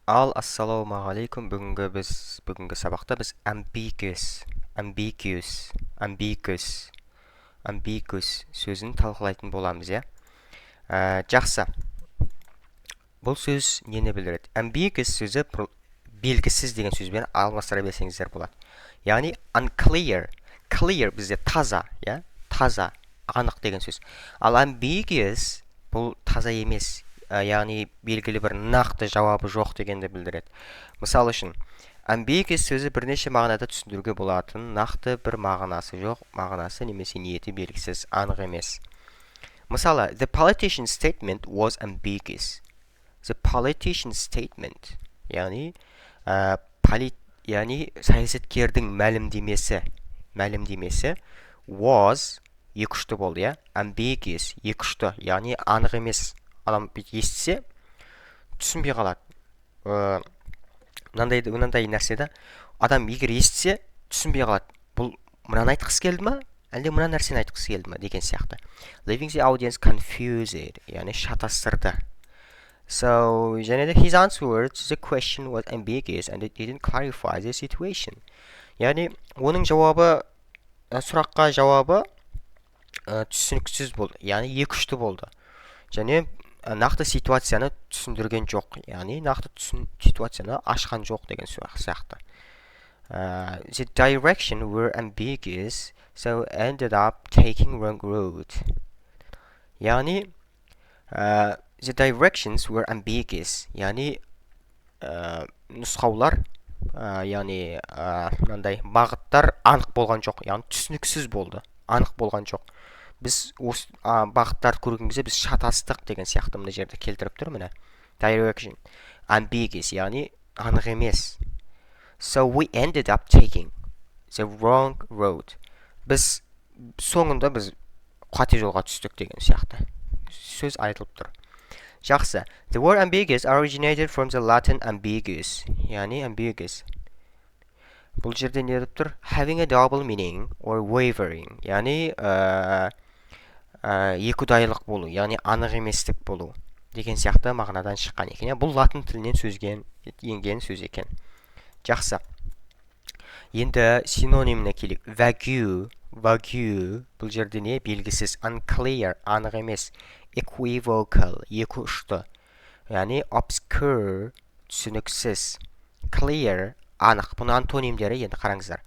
Ал, ассалаумағалейкум! Бүгінгі сабақта біз ambiguous, ambiguous, ambiguous, ambiguous сөзін талқылайтын боламыз, иә. Жақсы, бұл сөз нені білдіреді? Ambiguous сөзі белгісіз деген сөзбен алмастыра берсеңіздер болады, яғни unclear. Clear бізде таза, иә, таза, анық деген сөз. Ал ambiguous бұл таза емес, яғни белгілі бір нақты жауабы жоқ дегенді білдіреді. Мысалы үшін, ambiguous сөзі бірнеше мағынада түсіндіруге болатын, нақты бір мағынасы жоқ, мағынасы немесе ниеті белгісіз, анық емес. Мысалы, the politician's statement was ambiguous. The politician's statement, яғни яғни саясаткердің мәлімдемесі was екі ұшты болды, иә, ambiguous, екі ұшты, яғни анық емес. Адам бүйтіп естісе, түсінбей қалады. Мынандай нәрсе да, адам егер естісе, түсінбей қалады: бұл мынаны айтқысы келді ма, әлде мына нәрсені айтқысы келді ма деген сияқты. Leaving the audience confused, яғни шатастырды. So және де his answer to the question was ambiguous and it didn't clarify the situation, яғни оның жауабы, сұраққа жауабы түсініксіз болды, яғни екі ұшты болды және нақты ситуацияны түсіндірген жоқ, яғни нақты ситуацияны ашқан жоқ деген сияқты. The direction were ambiguous, so ended up taking wrong route, яғни the directions were ambiguous, яғни нұсқаулар, яғни мынандай бағыттар анық болған жоқ, яғни түсініксіз болды, анық болған жоқ. Біз осы бағыттарды көрген кезде біз шатастық деген сияқты. Мына жерде келтіріп тұр, міне, direction ambiguous, яғни анық емес. So we ended up taking the wrong road, біз соңында біз қате жолға түстік деген сияқты сөз айтылып тұр. Жақсы. The word ambiguous originated from the Latin ambiguous, яғни ambiguous бұл жерде не деп тұр? Having a double meaning or wavering, яғни екіұдайлық болу, яғни анық еместік болу деген сияқты мағынадан шыққан екен, иә. Бұл латын тілінен сөзген енген сөз екен. Жақсы, енді синониміне келейік. Vague. Vague бұл жерде не? Белгісіз. Unclear, анық емес. Equivocal, екі ұшты, яғни obscure, түсініксіз. Clear, анық. Бұның антонимдері енді қараңыздар: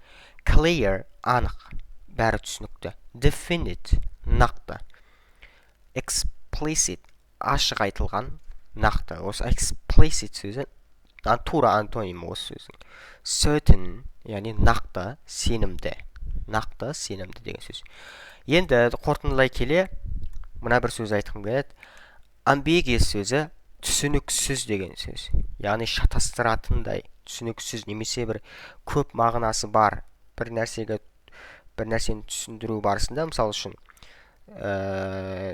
clear, анық, бәрі түсінікті. Definite, нақты. Explicit, ашық айтылған, нақты. Осы explicit сөзі тура антоним осы сөздің. Certain, яғни нақты, сенімді, нақты, сенімді деген сөз. Енді қорытындылай келе, мына бір сөз айтқым келеді: ambiguous сөзі түсініксіз деген сөз, яғни шатастыратындай, түсініксіз немесе бір көп мағынасы бар бір нәрсеге, бір нәрсені түсіндіру барысында, мысалы үшін,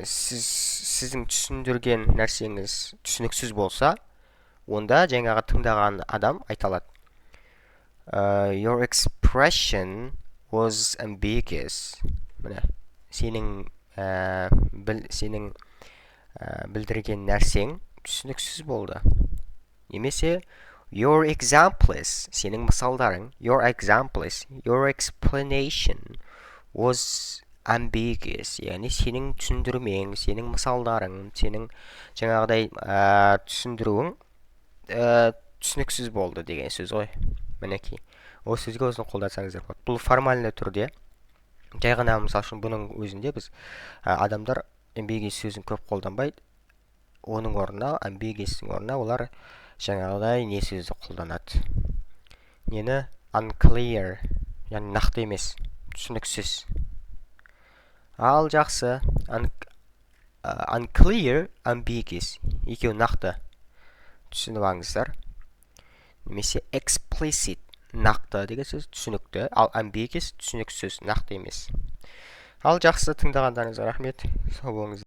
сіздің түсіндірген нәрсеңіз түсініксіз болса, онда жаңағы тыңдаған адам айта алады: "Your expression was ambiguous." Міне, сенің сенің білдірген нәрсең түсініксіз болды. Немесе your examples, сенің мысалдарың, your examples, your explanation was ambiguous, яғни сенің түсіндірмең, сенің мысалдарың, сенің жаңағыдай түсіндіруің түсініксіз болды деген сөз ғой. Мінекей, осы сөзге осыны қолдансаңыздар болады. Бұл формальный түрде жай ғана. Мысалы үшін, бұның өзінде біз адамдар ambiguous сөзін көп қолданбайды. Оның орнына, ambiguous-тің орнына олар жаңағыдай не сөзді қолданады? Нені? Unclear, яғни нақты емес, түсініксіз. Ал жақсы, unclear, ambiguous екеуі нақты түсініп алыңыздар. Немесе explicit, нақты деген сөз, түсінікті. Ал ambiguous түсініксіз, нақты емес. Ал жақсы, тыңдағандарыңызға рахмет, сау болыңыздар.